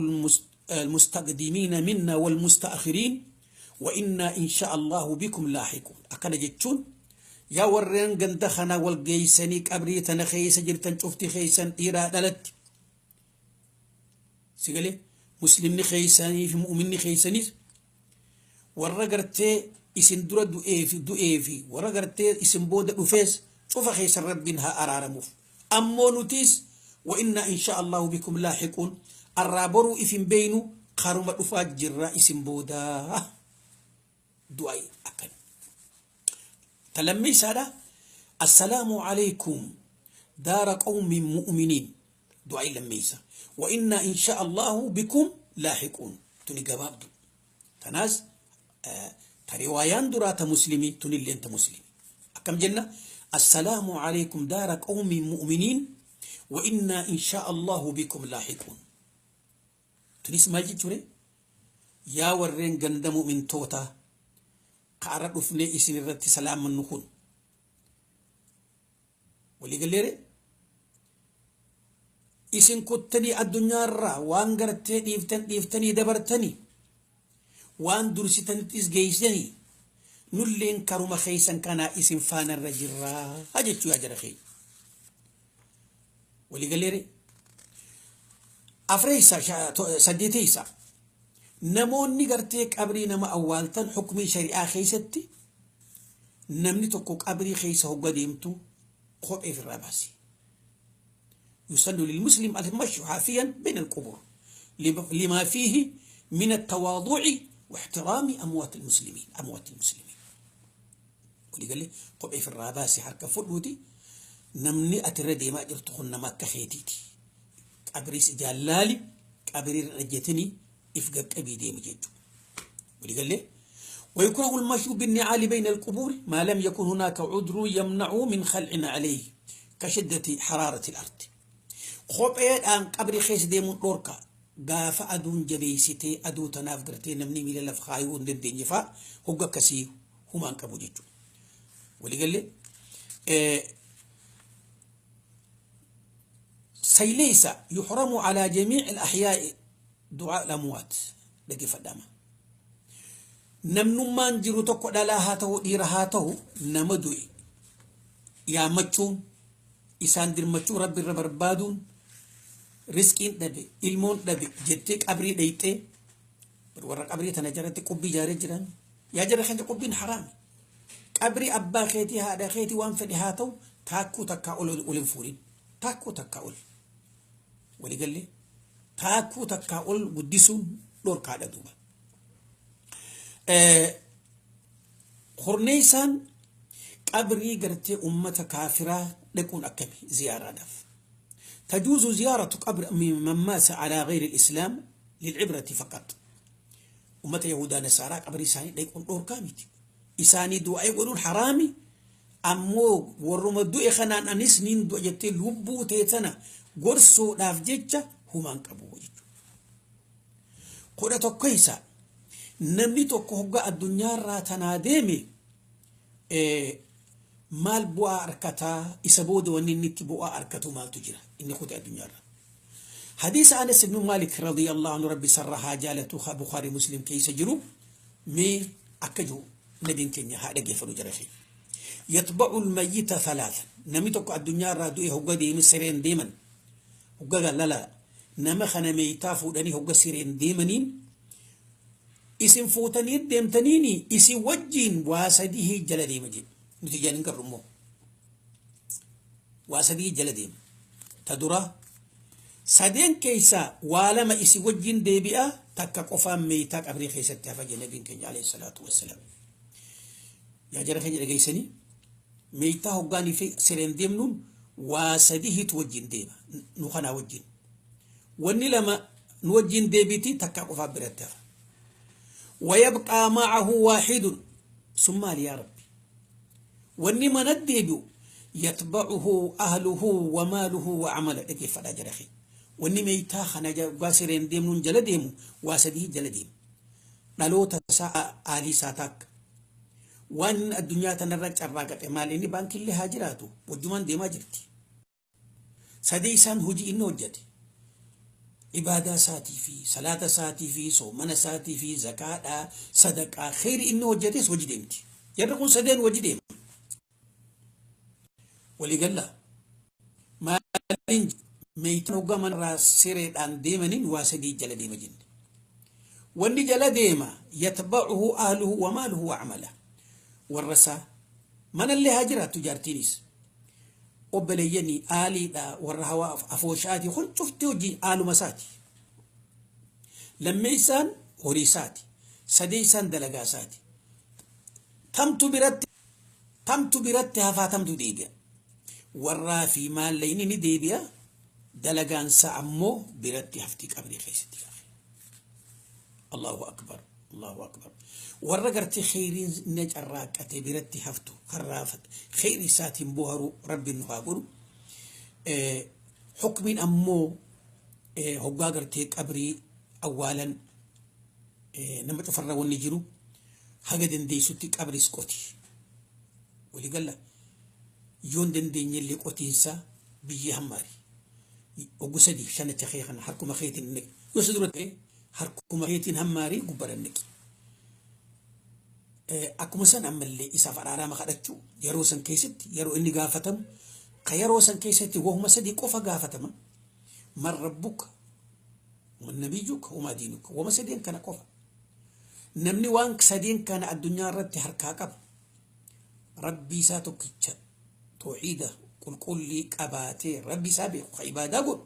المستقدمين منا والمستأخرين وإنا إن شاء الله بكم لاحقون. أكن جتشون يا ورين قندخنا والقيسني قبريتنا خيسا جرتن شفتي خيسا إيرا دلت سيقالي مسلمني خيساني في مؤمني خيساني ورقرتي isin dura du'ee fi warra gartee isin booda dhufees cufa keessa Rabbiin haa araaramuuf. Ammoo nutis wa inna insha allahu bikum laaxiquun, arraa boruu ifin beeynu karuma dhufaa jirra isin boodaa du'ai akkan. Talammeessaadha السلام عليكم دار قوم مؤمنين. Du'aa'ii lammeessa. Wa innaa insha Allahu bikum laahiquun. Tuni gabaabdu. Tanaas ta riwaayaan duraa ta Muslimii, tunilleen ta Muslimii. Akkam jenna? Assalaamu alaykum daara qawmin mu'miniin wa innaa insha Allahu bikum laahiquun. Tunis maal jechuure? Yaa warreen ganda mu'mintootaa, ka arra dhufnee isin irratti salaamannu kun, walii galleere, isin kuttanii addunyaarraa waan gartee dhiiftan dhiiftanii dabartanii, waan dursitanittis geeysanii, nulleen karuma keeysan kanaa isin faanarra jirraa jechuu. Yaa jara keenya, walii galleere? Afreeysa, saddeeteysa, namoonni gartee qabrii nama awwaaltan, hukmii shari'aa keessatti namni tokko qabrii keessa hogga deemtu kophee ofirraa baasi. يسن للمسلم المشي حافيا بين القبور لما فيه من التواضع واحترام أموات المسلمين، أموات المسلمين. Walii galee, kophee ofirraa baasi, harka fudhuuti, namni ati irra deemaa jirtu kun nama akka keetiiti. Qabriis jaallaali, qabrii irra ejjetanii if qaqqabii deemu jechuudha. Walii galee. ويكره المشي بالنعال بين القبور ما لم يكن هناك عذر يمنع من خلع عليه كشدة حرارة الأرض. Kopheedhaan qabrii keessa deemuun dhorka gaafa aduun jabeessitee, aduu tanaaf gartee namni miila lafa kaayuu hin dandeenye fa'a, hogga akkasii humaan qabu jechuudha. Waliigallee, sayleessa, يحرم على جميع الأحياء دعاء الأموات. Dhaggeeffadhama. Namnummaan jiru tokko, dhalaa haa ta'u, dhiira haa ta'u, nama du'e yaammachuun, isaan dirmachuu, Rabbi irra barbaaduun, riskiin dhabe, ilmoon dhabe jettee qabrii dheyxee, warra qabrii tana jalatti qubbii ijaaree jiran, yaa jara keenya, qubbiin haraami. Qabrii abbaa keetii, haadha keetii, waan fedhe haa ta'u, taakkuu takkaa ol ol hin fuudhin, taakkuu takkaa ol. Waliigallee, taakkuu takkaa ol guddisuun dhorkaadha duuba. Horneessaan, qabrii gartee ummata kaafiraa dhaquun akkami ziyaaraadhaaf? تجوز زيارة قبر من مات على غير الإسلام للعبرة فقط. Ummata Yahudaa, Nasaaraa qabrii isaanii dhaquun dhorkaa miti. Isaanii du'aa godhuun haraami. Ammoo warruma du'e kanaan anis niin du'a jettee lubbuu ta'e tana gorsuudhaaf jecha humaan qabu jechuudha. 11isa, namni tokko hoggaa addunyaarraa tanaa deeme maal bu'aa arkataa? Isa booda wanni inni itti bu'aa arkatu maaltu jira inni kute addunyaarraa? حديث أنس بن مالك رضي الله عنه، ربي سرها جالته، بخاري مسلم كيس جرو مي أكجو نبين كينيا هذا جفرو جرخي. يتبع الميت ثلاثا. Namni tokko addunyaa du'e hogga deemi sireen deeman, hogga lala nama kana meeytaa fuudhanii hogga sireen deemaniin, isin fuutanii deemtaniini, isin wajjiin waa sadii jala deema jedhe. Nuti ijaan hin garru immoo waa sadii jala deema. Ta dura, sadeen keessaa waa lama isin wajjiin deebi'a, takka qofaan meeytaa qabrii keessatti hafa jedhe Nabiin keenya عليه الصلاة والسلام. Yaa jara keenya, dhageessanii? Meeytaa hoggaanii fi sireen deemnuun waa sadiitu wajjin deema nu kanaa wajjin. Wanni lama nu wajjin deebiti, takka qofaa biratti hafa. ويبقى معه واحد. ثم يا ربي wanni mana deebi'u يتبعه أهله وماله وعمله. Dhaggeeffadhaa jara kee. Wanni meeytaa kana gaa sireen deemnuun jala deemu waa sadii jala deemu. Dhaloota isaa, aalii isaa takka, waan addunyaa tanarra carraaqate, maal inni baankiillee haa jiraatu, wajjumaan deemaa jirti. Sadii isaan hojii inni hojjete, ibaadaa isaatii fi salaata isaatii fi soomana isaatii fi zakaadhaa, sadaqaa, kheyri inni hojjetes hojii deemti. Jarri kun sadeen hojii deema. Waliigalla, maaliin meeytaan hoggaa manarraa sireedhaan deemaniin waa sadii jala deema jenne. Wanni jala deema يتبعه أهله وماله وعمله. Warra isaa, manallee haa jiraattu, jaartiinis, obboleeyyanii, aaliidha, warra hawaa afooshaatii kun cufti hojii aaluma isaati. Lammeessaan horii isaati. Sadeessaan dalagaa isaati. Tamtu biratti hafaa, tamtu deebi'a? Warraa fi maallaqni ni deebi'a. Dalagaansaa ammoo biratti haftii qabrii keessatti qabe. Allahu akbar. Allahu akbar. Warra gartee kheyriin na carraaqqate biratti haftu karraafate kheyrii isaatiin boharu rabbiin nu haa godhu. Hukmiin ammoo hoggaa gartee qabrii awwaalan nama cufarra wanni jiru haga dandeessutti qabriis qoti. Waligalla yoon dandeenyellee qotiinsa biyyi hammaari. Oggu sadii shanacha kee kana harkuma keetiin naqi. Yoo si dura ta'e harkuma keetiin hammaarii gubbaran naqi. Akkuma san ammallee isaaf araarama kadhachuu yeroo san keessatti yeroo inni gaafatamu ka yeroo san keessatti wahuma sadii qofa gaafatama. Man rabbuka, man nabiyyuka, wamaa diinuka, wama sadeen kana qofa. Namni waan sadeen kana addunyaa irratti harkaa qaba. Rabbii isaa tokkicha tawxiida qulqullii qabaatee rabbii isaa beeku ka ibaadaa godhu.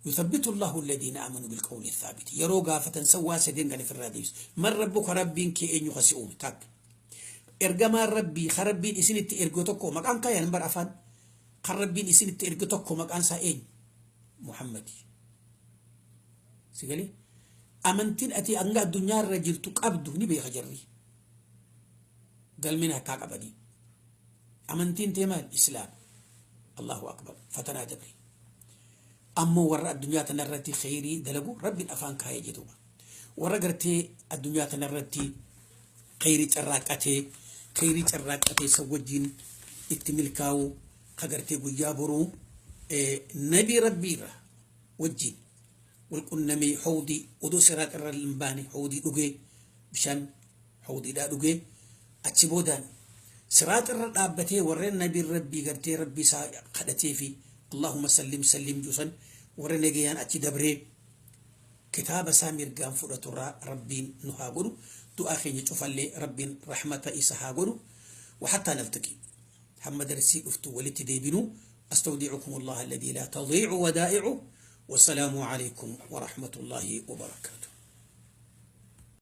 Yuthabbitu Allahu alladhiina amanu bilqawli thaabiti. Yeroo gaafatan san waan sadeen kana ofirraa deebisa. Man rabbuka, rabbiin kee eenyu ka si uume takka. Ergamaan rabbii ka rabbiin isinitti erge tokko maqaan kaayan bar afaan kan rabbiin isinitti erge tokko maqaan isaa eenyu? Muhammadi. Sigalee amantiin ati hanga addunyaa irra jirtu qabdu ni beeka jarri. Galmeen harkaa qabanii. Amantiin tee maal? Islaam. Allahu akbar. Fatanaa dabre. Ammoo warra addunyaa tanarratti kheyrii dalagu rabbiin afaan kaayee jedhuba. Warra gartee addunyaa tanarratti kheyrii carraaqqatee san wajjin itti milkaa'u ka gartee guyyaa boruu nabii rabbiirra wajjin walqunnamee hawdii odoo siraat irra hin baane hawdii dhugee, bishaan hawdiidhaa dhugee, achi boodaan siraat irra dhaabbatee warreen nabiin rabbii gartee rabbii isaa kadhatee fi Allahumma sallim sallim juusan warra nagayaan achi dabree kitaaba isaa mirgaan fudhaturraa rabbiin nu haa godhu. Du'aa keenya cufallee rabbiin rahmata isa haa godhu. وحتى نلتقي hamma darsii dhuftu walitti deebinu، أستودعكم الله الذي لا تضيع ودائعه، والسلام عليكم ورحمة الله وبركاته.